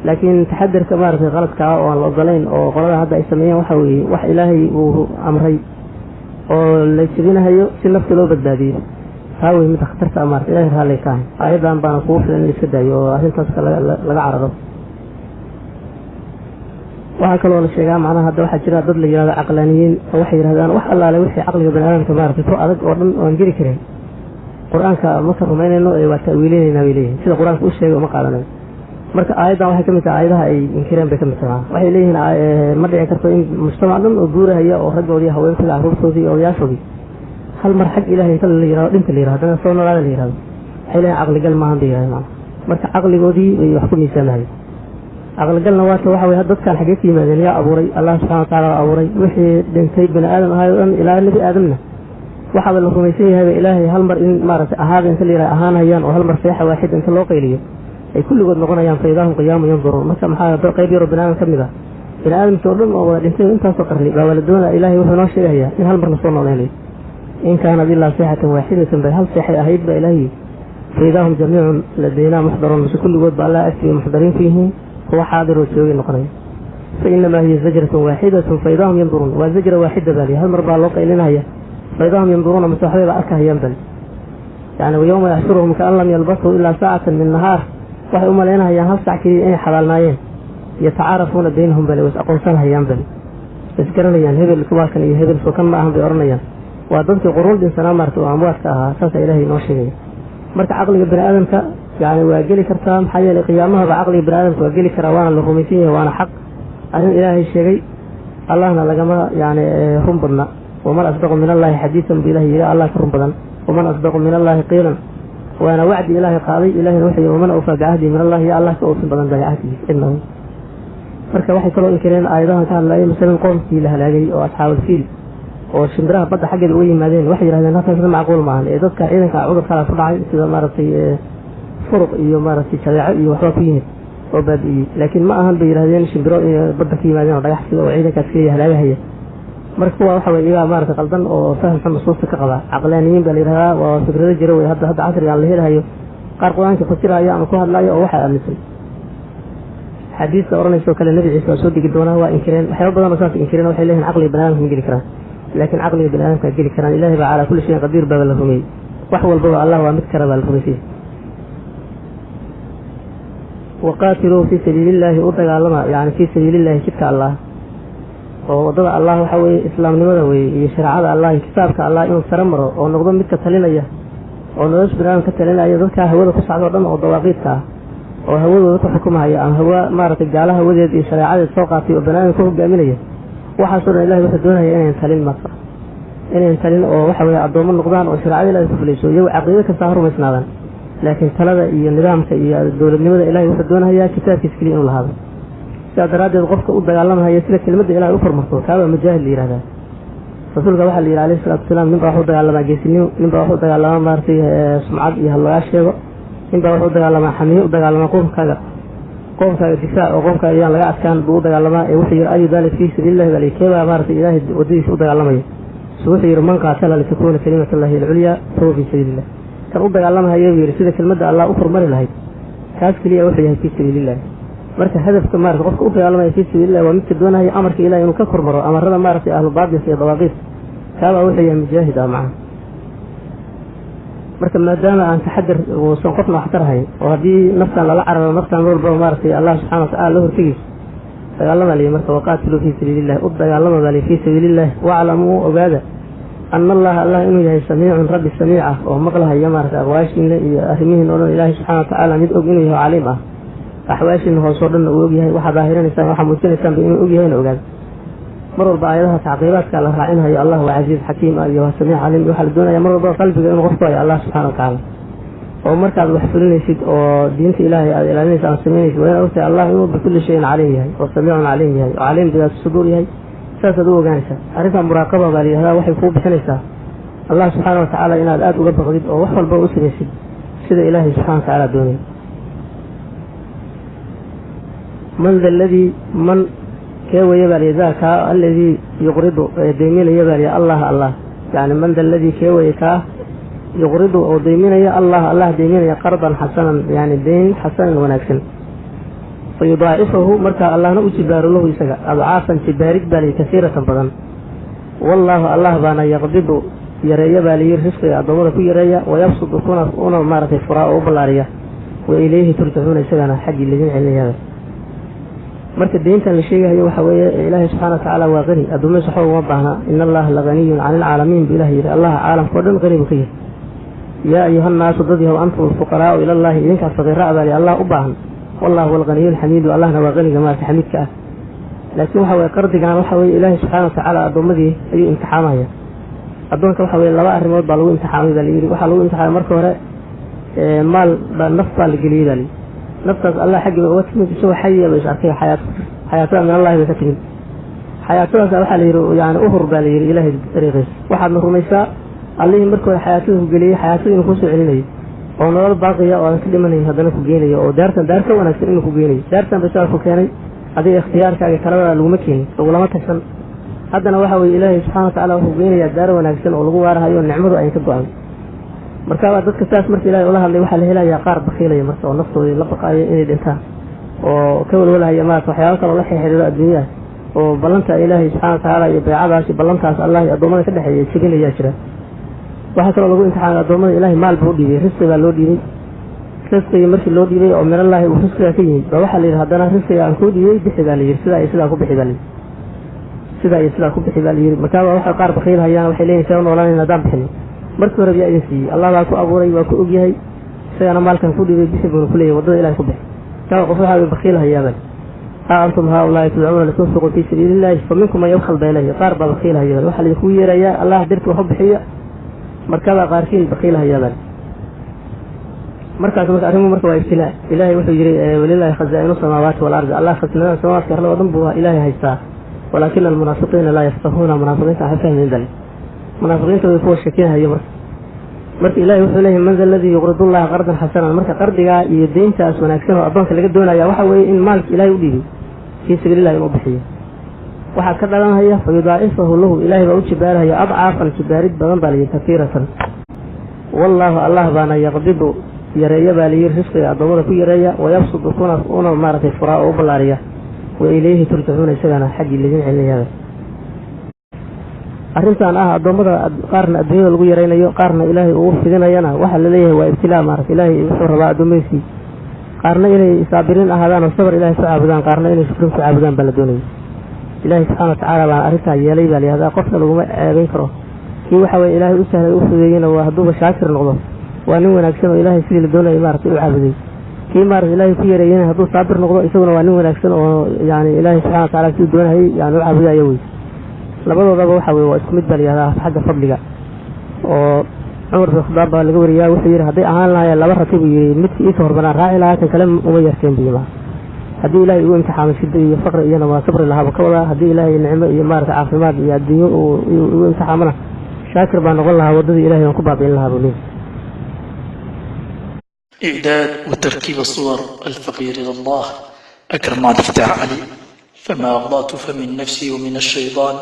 Laakiin taxadarka maaragtay qaladka ah oo aan la ogolayn oo qolada hadda ay sameeyeen waxa weeye wax Ilaahay uu amray oo la jebinahayo si nafta loo badbaadiyo, taa wey midda khatarta ah maarata Ilahay raalli ka ahay. Aayaddan baana kugu filan in la iska daayo oo arrintaas laga cararo. Waxaa kaloo la sheegaa macnaha hadda waxaa jira dad la yihahdo caqlaaniyiin oo waxay yidhahdaan wax allaale wixii caqliga bani aadamka maaragtay ku adag oo dhan oo aan geli karin qur-aanka ma ka rumaynayno ee waa ta'wiilinaynaa bay leeyihin, sida qur-aanka u sheegay uma qaadanayo. Marka aayaddan waxay ka mid tahay aayadaha ay inkireen bay ka mid tahay. Waxay leeyihiin ma dhici karto in mujtamac dhan oo guurahaya oo raggoodii, haweenkoodii, carruurtoodii iyo odayaashoodii hal mar xag Ilahay inta la yihahdo dhinta la yihahdo haddana soo noolaada la yihahdo. Waxay leeyihin caqligal maahan bay yidhahdeen macna. Marka caqligoodii bay wax ku miisaamahayeen, caqligalna waata waxa weye dadkan xaggee ka yimaadeen, yaa abuuray? Allah subxana wataala waa abuuray wixii dhintay bani aadam ahaay o dhan ilaa nebi aadamna. Waxaaba la rumaysan yahayba Ilaahay hal mar in maaragtay ahaada inta la yidhaha ahaanayaan oo hal mar seexa waaxida inta loo qayliyo ay kulligood noqonayaan fa idaa hum qiyaamun yanduruun. Marka maxaa qayb yaroo bani aadam ka mid ah, bani aadamkii oo dhan oo wada dhintay intaasoo qarni baa waa la doonaya, Ilahay wuxuu noo sheegayaa in hal mar la soo nooleynayo. In kaanat ilaa seexatan waaxidatan bay hal seexay ahayd baa Ilaahay, fa idaa hum jamiicun ladaynaa muxdaruun, mise kulligood ba Allah agtiga muxdariin ku yihiin, kuwa xaadir oo joogay noqonaya. Fa inamaa hiya zajratun waaxidatun fa idaa hum yanduruun, waa zajra waaxida baa lihi, hal mar baa loo qaylinaya, fa idaa hum yanduruuna, mise waxbay ba arkahayaan bal yani wayawma yaxshuruhum kaan lam yalbasuu ilaa saacatan min nahaar, waxay u malaynahayaan hal sac keliya inay xabaalnaayeen. Yatacaarafuuna baynahum bale, way is aqoonsanhayaan bale, isgaranayaan, hebel waa kan iyo hebel soo kan ma ahan bay odhanayaan. Waa dadkii quruun dhinsanaa maarata oo amwaadka ahaa, saasaa Ilahay inoo sheegaya. Marka caqliga bani aadamka yani waa geli kartaa, maxaa yeelay qiyaamahaba caqliga bani aadamka waa geli karaa, waana la rumaysan yahay, waana xaq arrin Ilaahay sheegay, Allahna lagama yani run badna. Waman asdaqu min allahi xadiisan buu Ilahay yidhi, Allah ka run badan. Waman asdaqu min allahi qiilan, waana wacdi Ilaahay qaaday. Ilahina wuxuu yihi waman awfaa bicahdihi min allahi, ya Allah ka oofin badan baa cahdigiisa cidna. Marka waxay kaloo inkireen aayadahan ka hadlaya masalan qoomkii la halaagay oo asxaabulfiil oo shimbiraha badda xaggeeda uga yimaadeen. Waxay yidhahdeen halkaasna macquul maahan ee dadka ciidanka cudur kalaa ku dhacay sida maaragtay furuq iyo maaragtay jadeeco iyo waxbaa ku yimid oo baabi'iyey, laakiin ma ahan bay yidhahdeen shimbiro inay badda ka yimaadeen oo dhagax sida oo ciidankaas keliya halaagahaya. Marka kuwa waxa weye iyagaa maaragtay qaldan oo faham xun nusuusta ka qaba, caqlaaniyiin baa la yidhahdaa. Waa fikrado jira wey hadda casrigaan la helahayo, qaar qur-aanka fasiraya ama ku hadlaya oo waxaa aaminsan xadiiska odhanaysa oo kale nebi Ciise waa soo degi doonaa, waa inkireen. Waxyaaba badan oo saas inkireen, waxay leeyihin caqliga bani aadamka ma geli karaan, laakiin caqliga bani aadamka geli karaan. Ilahay baa calaa kulli shayin qadiir baaba la rumeeyey, wax walbaba Allah waa mid kara baa la rumaysay. Waqaatiluu fii sabiilillaahi, u dagaalama yani fii sabiilillahi jidka Allah, oo waddada Allah waxa weeye islaamnimada weeye iyo shareecada Allah iyo kitaabka Allah inuu sare maro oo noqdo midka talinaya oo nolosha biniaadam ka talinaya, dadkaa hawada ku socda o dhan oo dawaaqiidka ah oo hawadooda ku xukumahaya ama hawa maaragtay gaala hawadeed iyo shareecadeed soo qaatay oo baniaadam ku hogaaminaya. Waxaasoo dhan Ilahay wuxuu doonaya inayn talin, marka inayn talin oo waxa weye addoommo noqdaan oo shareecada Ilahay ku fulayso, iyagu caqiido kasta ha rumaysnaadaan, laakiin talada iyo nidaamka iyo dowladnimada Ilahay wuxuu doonayaa kitaabkiisa keliya inuu lahaado. Sidaa daraaddeed qofka u dagaalamahaya sida kelmadda Ilahay u kormarto kaabaa mujaahid la yihahdaa. Rasuulka waxaa la yidhi alayhi salatu wasalaam, nin baa wax u dagaalamaa geesinimo, nin baa wax u dagaalamaa maaragtay sumcad iyo halagaa sheego, nin baa wax u dagaalamaa xamiyo, u dagaalamaa qoomkaaga difaac oo qoomkaaga yaan laga adkaan buu u dagaalamaa. Ee wuxuu yidhi ayu dalik fii sabiilillahi baa layihi, keebaa maaragtay Ilaahay waddadiisa u dagaalamaya? So wuxuu yidhi man qaatala litakuuna kalimatullahi alculyaa fahuwa fii sabiilillah. Kan u dagaalamahaya buu yidhi sida kelmadda Allah u kormari lahayd, kaas keliya wuxuu yahay fii sabiilillahi. Marka hadafka maarata qofka u dagaalamaya fii sabiilillahi waa midka doonaya amarka Ilahay inuu ka kormaro amarada maaragtay ahlu baatilka iyo dawaaqiidka, kaabaa wuxuu yahay mujaahid ah macnaha. Marka maadaama aan taxadar uusan qofna waxtar hayn oo haddii naftan lala cararo naftan mar walbaba maaragtay Allah subxana watacala la hortegiisa, dagaalama liyi. Marka waqaatiluu fii sabiilillahi, u dagaalama baa liyi fii sabiilillahi. Waclamuu, ogaada, ana Allaha Allah inuu yahay samiicun, rabbi samiic ah oo maqlahaya maaragtay aqwaashiina iyo arrimihiin o dhan. Ilaahay subxana watacaala mid og inuu yahay, caliim ah, axwaashiina hoos oo dhanna uu og yahay, waxaad daahirinaysaan, waxaa muujinaysaanba inuu og yahayna ogaada. Mar walba aayadaha tacqiibaadka la raacinayo, Allah waa casiiz xakiim ah iyo waa samiic caliim, waxaa la doonaya mar walba qalbiga inuu qofku hayo Allah subxana watacaala, oo markaad wax fulinaysid oo diinta Ilaahay aad ilaalinaysid ama samaynaysid, waa inaad ogtahay Allah inuu bikulli shayin caliim yahay oo samiicun caliim yahay oo caliim bidaati suduur yahay. Saasaad u ogaanaysaa. Arrintaa muraaqaba baa la yihahdaa, waxay kuu bixinaysaa Allah subxaana watacaala inaad aada uga baqdid oo wax walba u samaysid sida Ilaahay subxana watacaala doonaya. Man da aladii, man kee weye baa liyi, daa kaa aladii yuqridu ee deyminaya baa liyi Allah Allah, yani man da aladii kee weye kaa yuqridu oo deyminaya Allah Allah deyminaya qardan xasanan, yani deyn xasanan wanaagsan, fa yudaacifahu, markaa Allahna u jibaaro lahu isaga adcaafan, jibaarid baa liyi, kasiiratan badan. Wallaahu Allah baana yaqbidu yareeya baa liyi risqiga addoommada ku yareeya, wayabsudu kuna una maaragtay furaa oo u ballaariya, wa ilayhi turjacuuna, isagana xaggii laydin celinayaaba. Marka deyntan la sheegahayo waxa weeye Ilaahay subxana watacaala waa qani, addoomadiisa waxba uma baahna. In Allaha laganiyun cani alcaalamiin buu Ilahay yidhi, Allah caalamka o dhan qani buu ka yahay. Yaa ayuha nnaasu, dad yahow, antum alfuqaraau ilallahi, idinkaas faqiira baa li Allah u baahan, wallahu huwa alganiyu alxamiidu, Allahna waa qaniga maarata xamiidka ah. Laakiin waxa weye qardigan waxa weye Ilaahay subxaana watacaala addoommadii ayuu imtixaamaya. Addoonka waxa weye laba arrimood baa lagu imtixaamay baa layidhi. Waxaa lagu imtixaamay marka hore maal baa naf baa la geliyey baa layidhi. Naftaas Allah xaggi bay uga timid, isagoo xayiya ba is arkay, xayaat xayaatada min Allahi bay ka timid. Xayaatadaas waxaa la yidhi yani uhur baa la yidhi Ilahay dariiqiisa, waxaadna rumaysaa Allihii marka hore xayaatada ku geliyey xayaatada inuu kusoo celinayo oo nolol baaqiya oo aan ka dhimanayn haddana ku geenayo, oo daartan daar ka wanaagsan inuu ku geenayo. Daartan ba sidaa ku keenay, adiga ikhtiyaarkaaga taladaada laguma keenin, lagulama tashan. Haddana waxa weye Ilaahay subxana watacala wuxuu geenayaa daar wanaagsan oo lagu waarahayo nicmadu ayn ka go-an. Markaabaa dadka saas marka Ilahay ula hadlay, waxaa la helayaa qaar bakiilaya marka oo naftoodii la baqaayo inay dhintaan oo ka walwalahaya maarata waxyaaba kaloo la xiriiro adduunyaha, oo ballanta Ilaahay subxana watacaala iyo beecadaasi ballantaas Allah iyo addoommada ka dhexeeya jebinayaa jira. Waxaa kaloo lagu imtixaamay addoommada, Ilahay maal buu u dhiibay, risqi baa loo dhiibay. Risqigii markii loo dhiibay oo minallaahi uu risqiga ka yimid ba waxaa la yidhi haddana risqiga aan kuu dhiibay bixi baa la yidhi, sidaa iyo sidaa ku bixi baa la yidhi, sidaa iyo sidaa ku bixi baa la yidhi. Markaaba waxay qaar bakiilhayaan, waxay leeyihin see u noolaanayn haddaan bixino? Markii hore yaa idin siiyey? Allah baa ku abuuray, waa ku ogyahay, isagana maalkan ku dhiibay, bixi buuna ku leeyahy, waddada Ilahay ku bixi. Markaaba qof waxaa bakiilhayaaba, haa antum haaulaai tudcuuna litunfiquu fii sabiilillahi fa minkum man yabkhal bay leeyahy. Qaar baa bakiilhaya, waxaa laidinku yeerayaa Allah darti wax u bixiya, markaabaa qaarkiin bakiilhayaaba. Markaas marka arrimuhu marka waa ibtilaa. Ilahay wuxuu yidhi walilahi khazaa'inu samaawaati walardi, Allah khasnadaha samaawaadka arlada o dhan buu Ilaahay haystaa, walaakina almunaafiqiina laa yafqahuuna, munaafiqiinta waxba fahmayn bale, munaafiqiinta way kuwa shakinhayo. Marka Ilahay wuxuu leeyahy man da aladii yuqridu llaha qardan xasanan. Marka qardigaa iyo deyntaas wanaagsan oo addoonka laga doonaya waxa weeye in maalka Ilahay u dhiibay fii sabiilillahi inuu bixiyo. Waxaa ka dhalanhaya fa yudaacifahu lahu, Ilahay baa u jibaarahaya adcaafan, jibaarid badan baa layidhi, kasiiratan. Wallaahu Allah baana yaqbidu yareeya baa layidhi risqiga addoommada ku yareeya, wayabsudu kuna una maaragtay furaa oo u ballaariya, wa ilayhi turjacuuna, isagana xaggii laydin celinayaaba. Arrintan ah addoommada qaarna adduunyada lagu yaraynayo, qaarna Ilaahay uu fidinayana, waxaa laleeyahay waa ibtilaa. Maarata Ilaahay wuxuu rabaa addoommadiisii Qaarna inay saabiriin ahaadaan oo sabar Ilahay ku caabudaan, qaarna inay shukrin ku caabudaan baa la doonayay. Ilaahay subxana watacaala baana arrintaa yeelay baa la yihahdaa. Qofna laguma ceebayn karo. Kii waxa weye Ilaahay u sahlay, u fudeeyena, waa hadduuba shaakir noqdo, waa nin wanaagsan oo Ilaahay sidii la doonayay maaragtay u caabuday. Kii maarata Ilaahay ku yareeyena, hadduu saabir noqdo, isaguna waa nin wanaagsan oo yani Ilaahay subxana watacala siduu doonayay yani u caabudayo wey. Labadoodaba waxa weye waa isku mid baa la yihahdaa xagga fadliga. Oo Cumar bin Khadaab baa laga wariyaa, wuxuu yidhi: "Hadday ahaan lahaayeen laba rati," buu yidhi, "midkii iisoo hormaraan raaci lahaa, kan kale uma yarteen," buu yima. "Haddii Ilahay igu imtixaamay shida iyo faqri iyana, waa sabri lahaaba ka wadaa. Haddii Ilaahay nicmo iyo maarata caafimaad iyo adduunyo uu igu imtixaamana, shaakir baa noqon lahaa, waddadii Ilahay waan ku baabi'in lahaa," buu leeyahy. إعداد وتركيب الصور الفقير إلى الله أكرم عبد الفتاح علي. فما أخطأت فمن نفسي ومن الشيطان،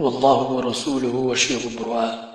والله ورسوله والشيخ برعاء.